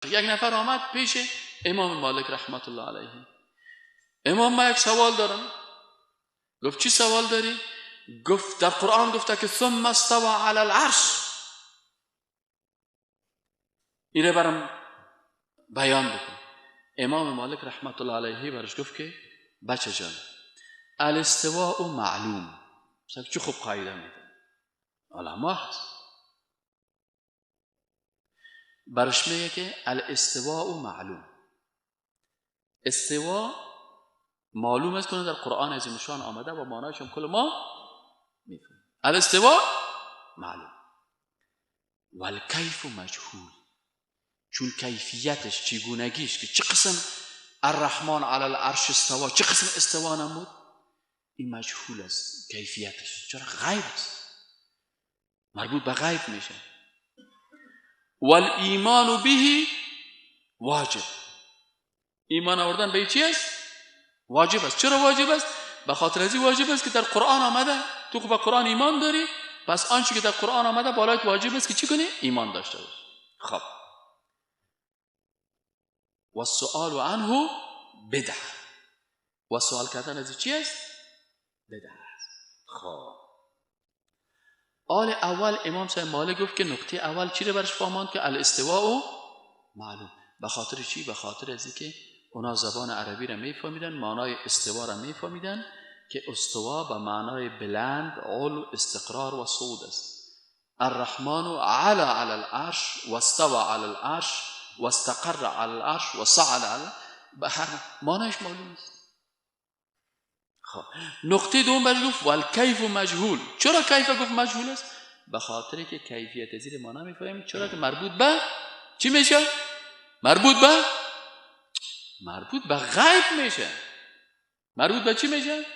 یک نفر آمد پیش امام مالک رحمت الله علیه. امام، ما یک سوال دارم. گفت چی سوال داری؟ گفت در قرآن گفته که ثم استوى علی العرش. ایره برام بیان بکن. امام مالک رحمت الله علیه برش گفت که بچه جان، الاستواء معلوم. چه خوب قاعده میده، علما هست. برش میگه که الاستواء معلوم، استوا معلوم است که در قرآن از نشان آمده و معنایش هم کل ما میفهمیم. الاستواء معلوم والکیف مجهول. چون کیفیتش، چگونگیش که چه قسم الرحمن علی العرش استوا، چه قسم استوا نمود، این مجهول است کیفیتش. چرا؟ غیب است، مربوط به غیب میشه. والایمان به واجب. ایمان آوردن به چی است؟ واجب است. چرا واجب است؟ به خاطر از این واجب است که در قرآن آمده. تو به قرآن ایمان داری، پس آنچه که در قرآن آمده بالایت واجب است که چی کنی؟ ایمان داشته باشی. خب و السؤال عنه بدعه. و سوال کردن از چی است؟ بدعه است. خب آل اول امام صاحب مالک گفت که نقطه اول چی رو برش فهماند؟ که الاستواء معلوم. به خاطر چی؟ به خاطر از اینکه اونا زبان عربی را میفهمیدن، معنای استوا را میفهمیدن که استوا به معنای بلند، علو، استقرار و صعود است. الرحمن علی علی العرش و استوى علی العرش و استقر علی العرش و صعد علی، به هر معنایش معلوم است. خب نقطه دوم برش گفت والکیف مجهول. چرا کیف گفت مجهول است؟ به خاطر که کیفیت زیر ما نمیفهمیم. چرا که مربوط به چی میشه؟ مربوط به غیب میشه. مربوط به چی میشه؟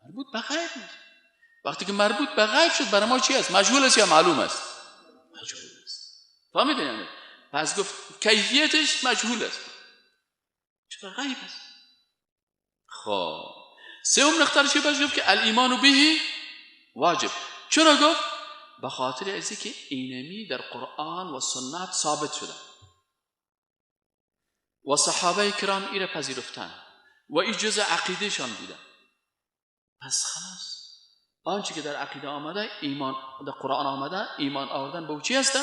مربوط به غیب میشه. وقتی که مربوط به غیب شد برای ما چی است؟ مجهول است یا معلوم است؟ مجهول است. فهمیدین یعنی؟ پس گفت کیفیتش مجهول است، چرا غیب است. خب سوم نقطه چی باش گفت که الایمان به واجب. چرا گفت؟ به خاطر از اینکه اینمی در قرآن و سنت ثابت شده و صحابه کرام ایره پذیرفتن و این جزء عقیدهشان بوده. پس خلاص آنچه که در عقیده آمده، ایمان در قرآن آمده، ایمان آوردن به او چی هست؟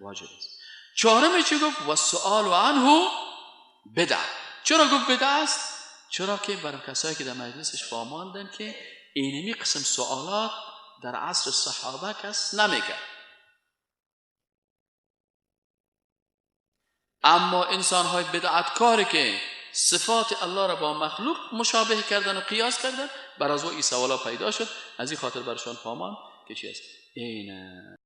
واجب است. چهارم چی گفت؟ و سؤال عنه بدعه. چرا گفت بدعه است؟ چرا که برای کسایی که در مجلسش فهماندن که اینمی قسم سوالات در عصر صحابه کس نمیکرد، اما انسان‌های بدعتکاری که صفات الله را با مخلوق مشابه کردن و قیاس کردن، بر از او این سوالا پیدا شد. از این خاطر برشان فهمان که چی است؟ اینه.